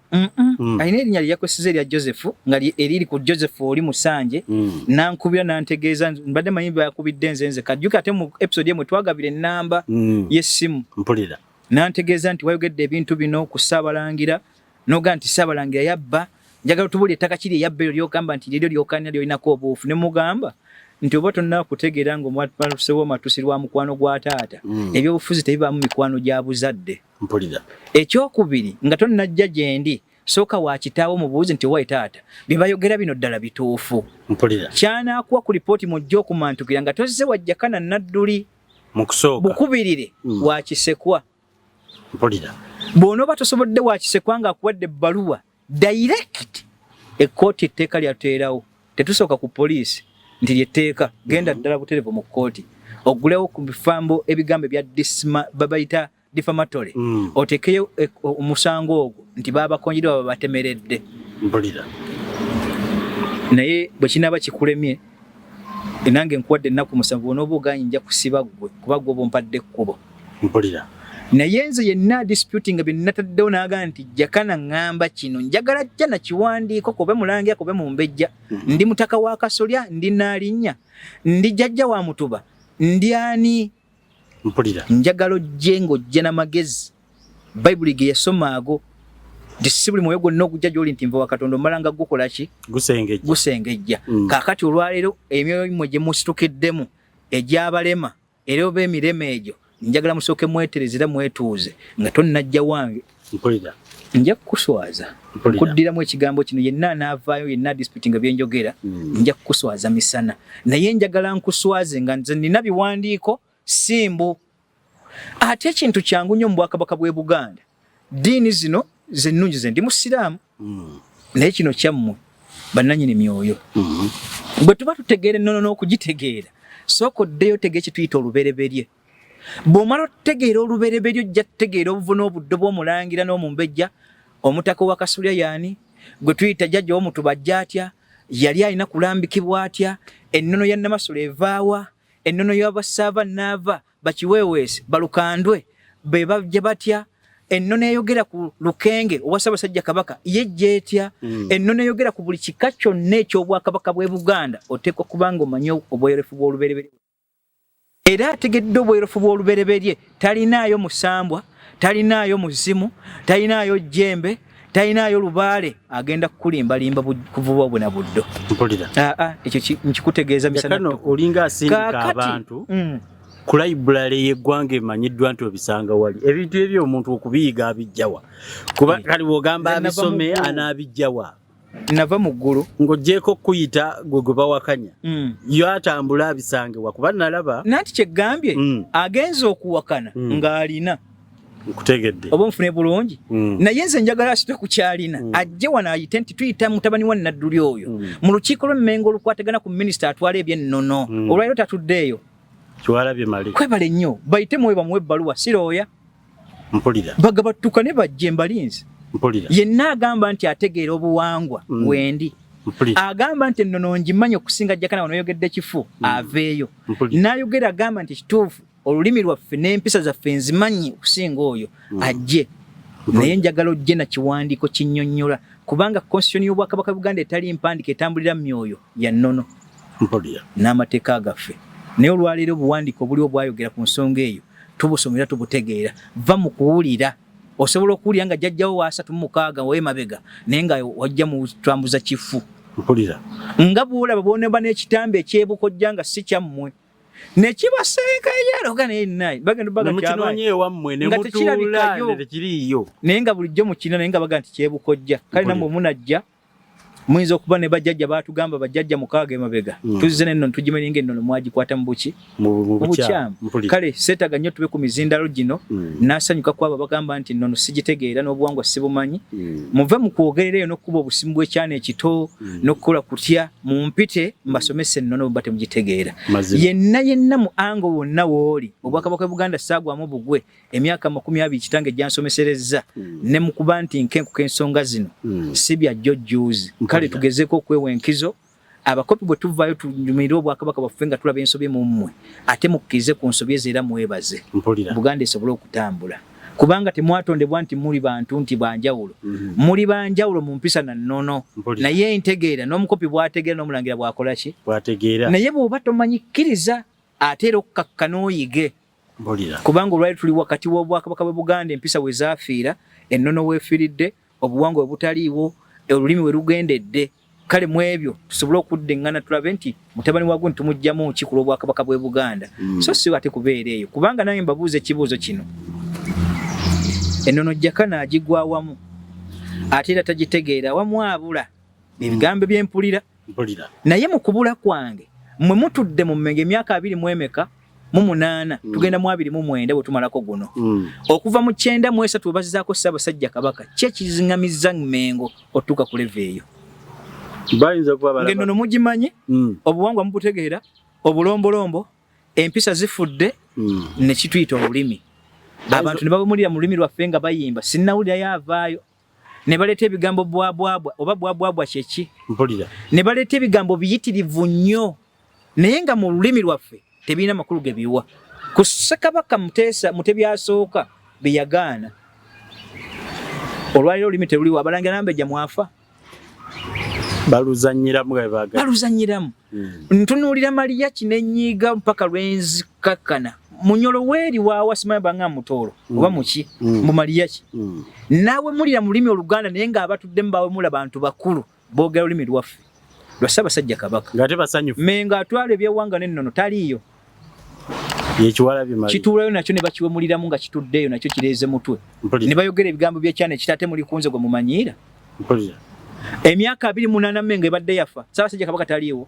Alina erinnya lye yakozesezza erya Joseph nga eriri ku Joseph oli Musanje. Nankubira nantegeeza mbadde manyi bakubidde nze nze kajjuka ate mu episode emwe twagabira ennamba y'essimu. Mpulira. Nantegeeza nti wayogedde ebintu bino ku Ssaabalangira n'ogamba nti Ssaabalangira yabba, njagala otubuulire ettaka kiri eyabba eryo ly'ogamba nti lyeryo ly'okaanira ly'olinako obuufu. Ne mugamba nti oba tonnakutegeera ng'omatusewo amatusi lwa mukwano gwa taata, ebyobufuzi tebibaamu mikwano gya buzadde. Mpulira. Ekyokubiri nga tonnajja gye ndi, sooka wa kitaawo mubuuze nti owaye taata bye bayogera bino ddala bituufu. Mpulira. Ky'anaakuwa ku lipooti mw'ojja okumantukira nga tozze wa Jakana Nadduli. Mu kusooka. Bukubirire wa Kisekwa. Mpulira. Bw'onooba tosobodde wa Kisekwa ng'akuwadde ebbaluwa direct ekkooti etteeka lyateerawo, tetusooka ku poliisi nti lyetteeka, genda ddala butereevu mu kkooti oggulewo ku bifambo ebigambo ebya babayita defamatory, oteekeyo omusango ogwo nti babakonjere baba batemeredde. Mpulira. Naye bwe kinaaba kikulemye, nange nkuwadde ennaku 7, bw'onooba ogaanye nja kusiba ggwe kuba ggwe oba ompadde ekkubo. Mpulira. Naye nze yenna disputing bye nataddewo n'agamba nti Jakana ŋŋamba kino njagala jja na kiwandiiko kobe mulangira kobe mumbejja. Ndi mutaka wa kasolya, ndi naalinnya, ndi jjajja wa mutuba, ndi ani? Mpulira. Njagala ojje ng'ojja n'amagezi. Bayibuli ge yasoma ago nti si buli mwoyo gwonna ogujja gy'oli nti nva wa Katonda omala nga gukola ki? Gusengejja. Gusengejja. Kaakati olwaleero emyoyo mmwe gye musitukiddemu egy'abalema era oba emirema egyo njagala musooke mwetereze era mwetuuze nga tonnajja wange. Mpulira. Nja kukuswaza. Mpulira. Nkuddiramu ekigambo kino yenna anaavaayo yenna disputinga bye njogera, nja kukuswaza misana. Naye njagala nkuswaze nga nze nnina biwandiiko simbu. Ate ekintu kyangu nnyo mu Bwakabaka bw'e Buganda. Ddiini zino ze nnungi, ze ndi Musiraamu. Naye kino kyammwe bannannyini myoyo. Bwe tuba tutegeera ennono n'okugitegeera, Sooka oddeyo otegeere kye tuyita olubereberye. Bw'omala otutegeera olubereberye ojja tutegeera obuvu n'obuddo bw'omulangira n'omumbejja. Omutaka ow'Akasolya y'ani? Gwe tuyita jjajja ow'omutuba ajja atya? Yali alina kulambikibwa atya? Ennono ya Namasole evaawa? Ennono y'Abassaava Nnaava, Bakiweeweesi, Balukandwe be bajja batya? Ennono eyogera ku Lukenge owa Ssaabasajja Kabaka yejja etya? Ennono eyogera ku buli kika kyonna eky'Obwakabaka bw'e Buganda oteekwa kuba ng'omanyi obweyolefu bw'olubereberye. Era ategedde obwerufu bw'olubereberye talinaayo musambwa, talinaayo muzimu, talinaayo jjembe, talinaayo lubaale agenda kukulimbalimba kuvuba bwe na buddo. Mpulira. Aa, ekyo nkikutegeeza misana Kano ttuku. olinga asindika Kaakati, abantu ku library y'eggwanga emanyiddwa nti obisanga wali. Ebintu ebyo omuntu okubiyiga abijjawa. Kuba kali bw'ogamba Nze nava mu abisome ggulu. anaabijjawa. Nava mu ggulu. Ng'oggyeeko okukuyita gwe gwe bawakanya. Yo atambula abisange wa, kuba nalaba. Nanti kye ggambye, agenze okuwakana ng'alina. Nkutegedde. Oba onfune bulungi. Naye nze njagala asitwe ku kyalina. Ajje wano ayite nti tuyita mutabani wa Nadduli oyo. Mu lukiiko lw'Emmengo olukwatagana ku minisita atwala eby'ennono. Olwaleero tatuddeeyo. Kiwalabye male. Kwebale nnyo. Bayite muwe bamuwe ebbaluwa, si looya. Mpulira. Bagabattuka ne bajje mbalinze. Mpulira. Yenna agamba nti ategeera obuwangwa wendi. Mpulira. Agamba nti ennono ngimanyi okusinga Jakana wano oyogedde kifu, aveeyo. Mpulira. N'ayogera agamba nti kituufu olulimi lwaffe n'empisa zaffe nzimanyi okusinga oyo, ajje. Naye njagala ojje na kiwandiiko kinnyonnyola, kubanga constitution y'Obwakabaka Buganda etali mpandiike etambulira mu myoyo ya nnono. Mpulira. N'amateeka gaffe. Naye olwaleero obuwandiike obuliwo bwayogera ku nsonga eyo, tubusomera tubutegeera. Va mu kuwulira. Osobola okuwulira nga jjajjawo wa 36 ow'emabega, naye nga wajja mu twambuza kifu. Mpulira. Nga bw'olaba bw'onoba n'ekitambo eky'ebukojja nga si kyammwe. Ne kibaseekeeyera, oga naye nnaye. Bagenda obbaga Ne kyabaye. mukinoonye ewammwe, ne Nga mutuula, tekirabikayo. ne tekiriiyo. Naye nga bulijjo mukina, naye nga baga nti kyebukojja. Kale Mpulira. nammwe munajja, muyinza okuba ne bajjajja baatugamba bajjajja 6 emabega. Tuzze n'ennono tugimanyi ng'ennono mwagikwata mu buki? Mu Mu bukyamu. bukyamu. Mpulira. Kale seetaaga nnyo tube ku mizindalo gino. N'asanyuka ku abo abagamba nti nnono sigitegeera n'obuwangwa sibumanyi. Muve mu kwogerera eyo n'okukuba obusimu bw'ekyana ekito, n'okukola kutya, mumpite mbasomese ennono bwe temugitegeera. Mazima. Yenna yenna mu ango wonna w'oli, Obwakabaka bwa Buganda saagwamu bugwe, emyaka 20 kitange gyansomeserezza, ne mu kuba nti nkenkuka ensonga zino, si bya jjo jjuuzi. Kale tugezeeko okwewa enkizo. Abakopi bwe tuvaayo tunyumirwe Obwakabaka bwaffe nga tulaba ensobi mu mmwe, ate mukkirize ku nsobi ezo era mwebaze. Mpulira. Buganda esobole okutambula. Kubanga temwatondebwa nti muli bantu nti banjawulo. Muli banjawulo mu mpisa na nnono. Mpulira. Naye ntegeera n'omukopi bw'ategeera n'omulangira bw'akola ki? Bw'ategeera. Naye bw'oba tomanyi kkiriza ate era okukakka n'oyige. Mpulira. Kubanga olwali tuli wakati w'Obwakabaka bw'e Buganda empisa we zaafiira, ennono weefiiridde, obuwangwa we butaliiwo, olulimi we lugendedde. Kale mu ebyo tusobole okudda eŋŋana tulabe nti mutabani wa gundi tumuggyamu ki ku lw'Obwakabaka bw'e Buganda. So si ate kubeera eyo. Kubanga nange mbabuuza ekibuuzo kino. Ennono Jakana agigwa awamu, ate era tagitegeera, awamu abula. Ebigambo bye mpulira. Mpulira. Naye mu kubula kwange, mmwe mutudde mu Mmengo emyaka abiri mu emeka, mu munaana, tugenda mu 29 bwe tumalako guno. Okuva mu 93 bwe bazzaako Ssaabasajja Kabaka, ki ekiziŋŋamizza Mmengo otuuka ku level eyo? Bayinza okuba balaba. Ng'ennono mugimanyi, obuwangwa mubutegeera, obulombolombo, empisa zifudde, ne kituyita olulimi. Abantu ne babumulira mu lulimi lwaffe nga bayimba, sinnawulirayo avaayo. Ne baleeta ebigambo bwabwabwa, oba bwabwabwa kye ki? Mpulira. Ne baleeta ebigambo biyitirivu nnyo, naye nga mu lulimi lwaffe tebirina makulu ge biwa. Ku Ssekabaka Muteesa Mutebi asooka bye yagaana. Olwaleero olulimi teruliwo, abalangira n'abambejja mwafa. Baluzannyiramu nga bwe baagala. Baluzannyiramu. Ntunuulira Mariachi ne nnyiiga mpaka lwe nzikakkana. Munyolo weeri waawa simanyi banga mutoolo oba muki mu Mariachi. Naawe mulira mu lulimi Oluganda naye ng'abatuddemu bawemula bantu bakulu boogera lulimi lwaffe lwa Ssaabasajja Kabaka. Ng'ate basanyufu. Mmengo atwala eby'ewanga n'ennono taliiyo. Ye kiwalabye Maria. Kituulayo nakyo ne bakiwemuliramu nga kituddeeyo nakyo kireeze mutwe. Mpulira. Ne bayogera ebigambo by'ekyana ekito ate muli kunze gwe mumanyiira. Mpulira. Emyaka 28 Mmengo ebadde yafa. Ssaabasajja Kabaka taliiwo.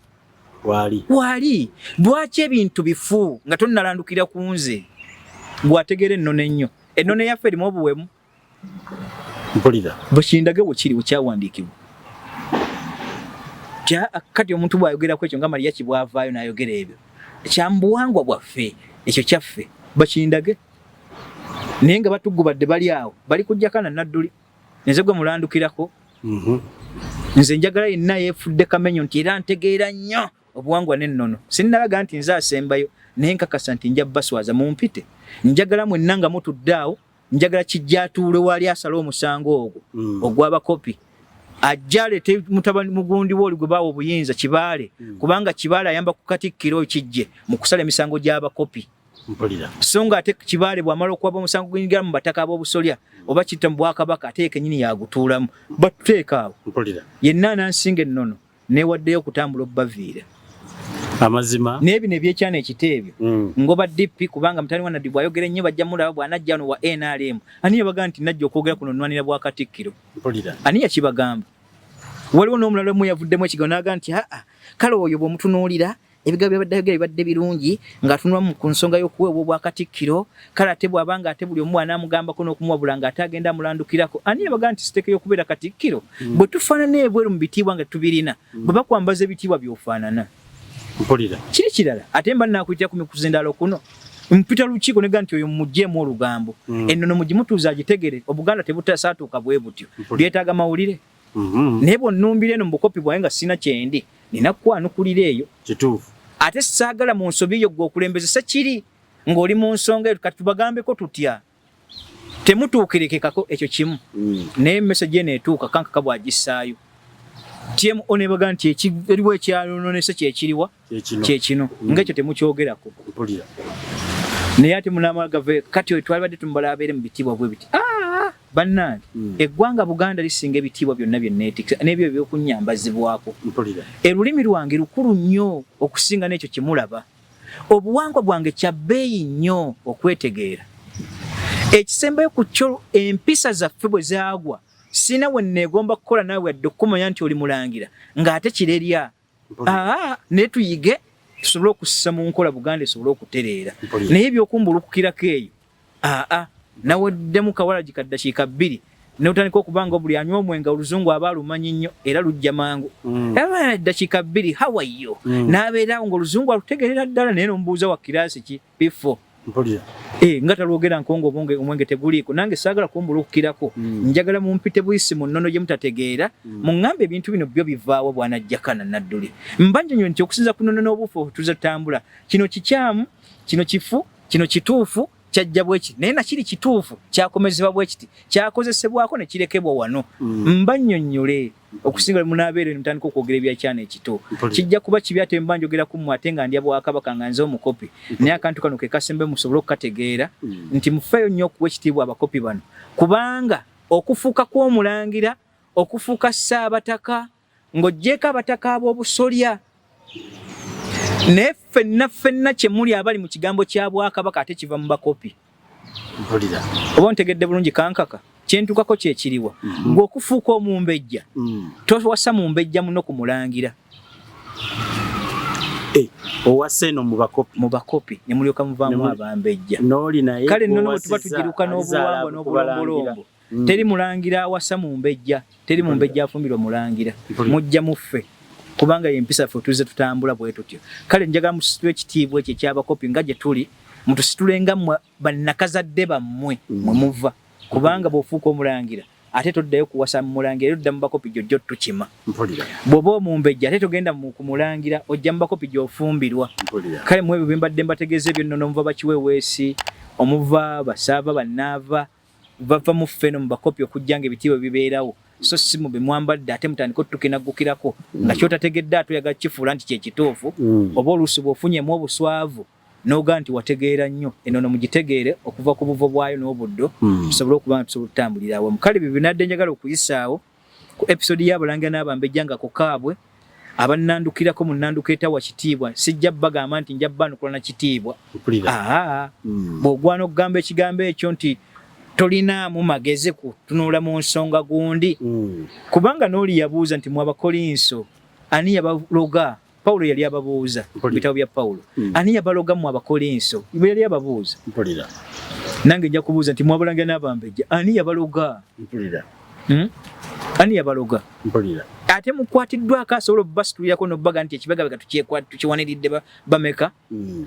Waali. Waali. Lwaki ebintu bifu nga tonnalandukira ku nze? Gw'ategeera ennono ennyo. Ennono eyaffe erimu obuwemu. Mpulira. Bakindage we kiri, we kyawandiikibwa. Kati omuntu bw'ayogerako ekyo nga Mariachi bw'avaayo n'ayogera ebyo. Kya mu buwangwa bwaffe, ekyo kyaffe, bakindage. Naye nga batugubadde bali awo bali kujjakana nadduli, nze gwe mulandukirako. Nze njagala yenna yeefudde kamenyo nti era ntegeera nnyo obuwangwa n'ennono, sinnalaga nti nze asembayo, naye nkakasa nti nja baswaza mumpite. Njagala mwenna nga mutudde awo, njagala kijja atuule waali asale omusango ogwo ogw'abakopi, ajja aleete mutabani mugundi we oli gwe baawa obuyinza, Kibaale, kubanga Kibaale ayamba ku katikkiro oyo Kijje mu kusala emisango gy'abakopi. So nga ate Kibaale bw'amala okuwaba omusango guyingira mu bataka ab'obusolya oba kitta mu bwakabaka, ate ye kennyini yagutuulamu, batuteeka awo. Yenna anansinga ennono neewaddeyo okutambula obbaviira. Amazima. Naye bino ebyekyana ekito ebyo, ngoba DP, kubanga mutani wa Naddi bw'ayogera ennyo bajja mulaba bw'anajja wano wa NRM. Ani yabaga nti najja okwogera kuno nnwanira bwa katikkiro? Ani yakibagamba? Waliwo n'omulala omu yavuddemu ekigambo n'agamba nti aa, kale oyo bw'omutunuulira ebigambo byabadde ayogera bibadde birungi ng'atunulamu ku nsonga y'okuweebwa obwakatikkiro. Kale ate bw'aba nga ate buli omu anaamugambako n'okumuwabula ng'ate agenda amulandukirako, ani yabaga nti siteeke y'okubeera katikkiro? Bwe tufaanana ebweru mu bitiibwa nga tubirina, bwe bakwambaza ebitiibwa by'ofaanana. Kiri kirala ate mba naakuyitira ku mikuzindaalo kuno mpita lukiiko nega nti oyo muggyemu olugambo, ennono mugimutuuza agitegere. Obuganda tebutasaatuuka bwe butyo, byetaaga mawulire. Naye bw'onnumbira eno mu bukopi bwange nga sirina kyendi, nina kukwanukulira eyo. Ate saagala mu nsobi yo gwe okulembeze sekiri ng'oli mu nsonga eyo. Kati tubagambeko tutya? Temutuukirekekako ekyo kimu. Naye message eno etuuka kankaka bw'agissaayo TMO nebaga nti eriwo ekyalononese kyekiriwa kyekino, ngaekyo temukyogerako. Naye ate munamala gave kati oyo twalibadde tumubala abeere mu bitiibwa bwe biti. Bannange, eggwanga Buganda lisinga ebitiibwa byonna bye neetikisa n'ebyo ebyokunnyambazibwako. Erulimi lwange lukulu nnyo okusinga n'ekyo kyemulaba. Obuwangwa bwange kya bbeeyi nnyo okwetegeera. Ekisembayo ku kyo, empisa zaffe bwe zaagwa, sirina we neegomba kukola naawe yadde okukumanya nti oli mulangira ng'ate kirerya. Aa, naye tuyige tusobole okussa mu nkola, Buganda esobole okutereera. Naye ebyokumbulukukirako eyo, aa, naweddemu kawalagi ka ddakiika 2 notandika okuba nga buli anywa omwenge oluzungu aba alumanyi nnyo era lujja mangu. Eddakiika 2, "How are you?" N'abeerawo ng'oluzungu alutegeerera ddala, naye nomubuuza wa kiraasi ki, P4. Nga talwogera nkongo, obwonge omwenge teguliiko. Nange saagala kumbulukukirako. Njagala mumpite buyisi mu nnono gye mutategeera, muŋŋambe ebintu bino byo bivaawo. Bwanajjakana nadduli mba nnyonnyola nti okusinza ku nnono n'obuufu tuze tutambula, kino kikyamu, kino kifu, kino kituufu, kyajja bwe kiti, naye nakiri kituufu, kyakomezebwa bwe kiti, kyakozesebwako ne kirekebwa wano. Mba nnyonnyole okusinga lwe munaabeera eno mutandika okwogera ebyakyana ekito. Kijja kuba kibi ate mba njogera ku mmwe ate nga ndya bwakabaka nga nze omukopi. Naye akantu kano ke kasembe musobole okukategeera nti mufeeyo nnyo okuwa ekitiibwa abakopi bano, kubanga okufuuka kw'omulangira, okufuuka ssaabataka, ng'oggyeeko abataka ab'obusolya, naye ffenna ffenna kye muli abali mu kigambo kya bwakabaka ate kiva mu bakopi. Oba ontegedde bulungi kankaka kyentukako kyekiriwa? Gwe okufuuka omumbejja, towasa mumbejja muno ku mulangira. Owasa eno mu bakopi. Mu bakopi ne mulyoka muvaamu abambejja. N'oli naye. Kale nno bwe tuba gw'owasizza tugiruka alizaala n'obuwangwa kubalangira. n'obulombolombo, teri mulangira awasa mumbejja, teri mumbejja afumbirwa mulangira. Mujja muffe kubanga yempisa ffe tuzze tutambula bwe tutyo. Kale njagala musitule ekitiibwa ekyo ekyabakopi nga gye tuli, mutusitule nga mmwe bannakazadde bammwe mwe muva, kubanga bw'ofuuka omulangira ate toddayo kuwasa mulangira, era odda mu bakopi gyojja otukima. Bw'oba omumbejja ate togenda ku mulangira, ojja mu bakopi gy'ofumbirwa. Kale mu ebyo bye mbadde mbategeeza ebyonnono, omuva bakiweweesi, omuva basaava, bannaava bava mu ffeno mu bakopi okujja nga ebitiibwa bibeerawo, so si mu bemwambadde ate mutandike otukenaggukirako nga kyotategedde ate oyagala kifuula nti kyekituufu. Oba oluusi bw'ofunyemu obuswavu n'ogaa nti wategeera nnyo. Enono mugitegeere okuva ku buvo bwayo n'obuddo, tusobole okuba nga tusobola okutambulira awamu. Kale bye binadde njagala okuyisaawo ku episode y'abalangira n'abambejja nga kokaabwe abannandukirako mu nnanduka etawa kitiibwa. Sijja bagamba nti nja banukula na kitiibwa. Aa, bw'ogwana okugamba ekigambo ekyo nti tolinaamu magezi kutunula mu nsonga gundi, kubanga n'oli yabuuza nti mu Abakolinso ani yabaloga? Pawulo yali ababuuza mu bitabo bya Pawulo, ani yabaloga mu Abakolinso? Bwe yali ababuuza, nange nja kubuuza nti mwabalangira n'abambejja ani yabaloga? Ani yabaloga? Ate mukwatiddwako asobola obubasitulirako n'obbaga nti ekibegabega tukiwaniridde bameka.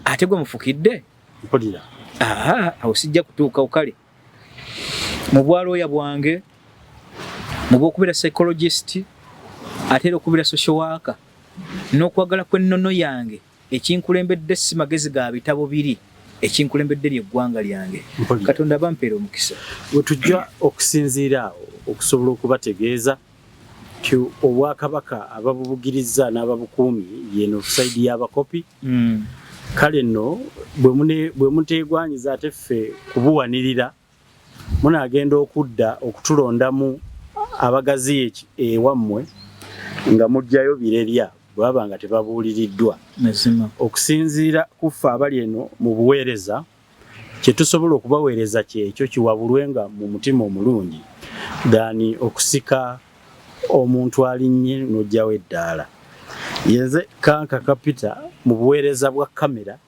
Ate gwe mufukidde. Mpulira. Awo sijja kutuukawo. Kale mu bwalooya bwange, mu bw'okubeera psychologist, ate era okubeera social worker, n'okwagala kw'ennono yange, ekinkulembedde si magezi ga bitabo biri, ekinkulembedde lyeggwanga lyange. Katonda bampeera omukisa. We tujja okusinziira awo okusobola okubategeeza nti obwakabaka ababubugirizza n'ababukuumi yeno side y'abakopi. Kale nno bwe muteegwanyiza ate ffe kubuwanirira, munaagenda okudda okutulondamu abagazi ewammwe nga muggyayo birerya bwe baba nga tebabuuliriddwa. Okusinziira ku ffe abali eno mu buweereza, kye tusobola okubaweereza kyekyo kiwabulwe nga mu mutima omulungi than okusika omuntu alinnye n'oggyawo eddaala. Yenze Kanka Kapita mu buweereza bwa kamera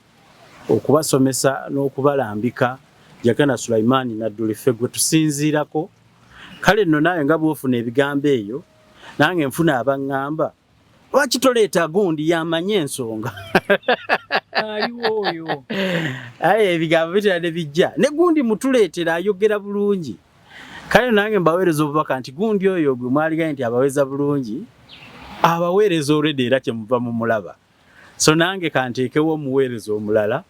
okubasomesa n'okubalambika Jakana Sulaiman Nadduli ffe gwe tusinziirako. Kale nno naawe nga bw'ofuna ebigambo eyo, nange nfuna abaŋŋamba lwaki toleeta gundi yamanye ensonga. Aliwo oyo. Aye ebigambo bitera ne bijja ne gundi mutuleetera ayogera bulungi. Kale nange mbaweereza obubaka nti gundi oyo gwe mwaligaye nti abaweeza bulungi, abaweereza already era kyemuva mumulaba. So nange kanteekewo omuweereza omulala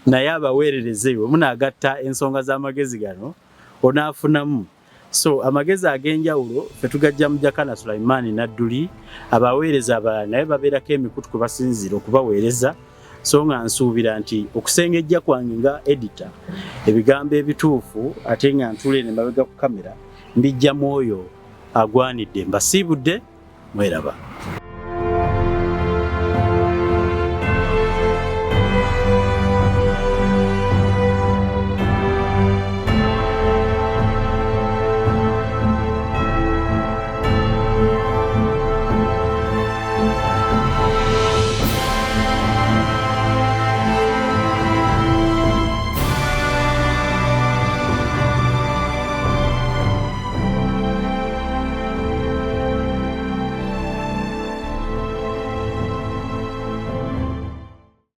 naye abaweerereze, bwe munaagatta ensonga z'amagezi gano onaafunamu. So amagezi ag'enjawulo ffe tugajja mu Jakana Sulaiman Nadduli. Abaweereza abalala naye babeerako emikutu kwe basinziira okubaweereza. So nga nsuubira nti okusengejja kwange nga editor ebigambo ebituufu ate nga ntuula eno emabega ku kamera mbijja mu oyo agwanidde. Mbasiibudde, mweraba.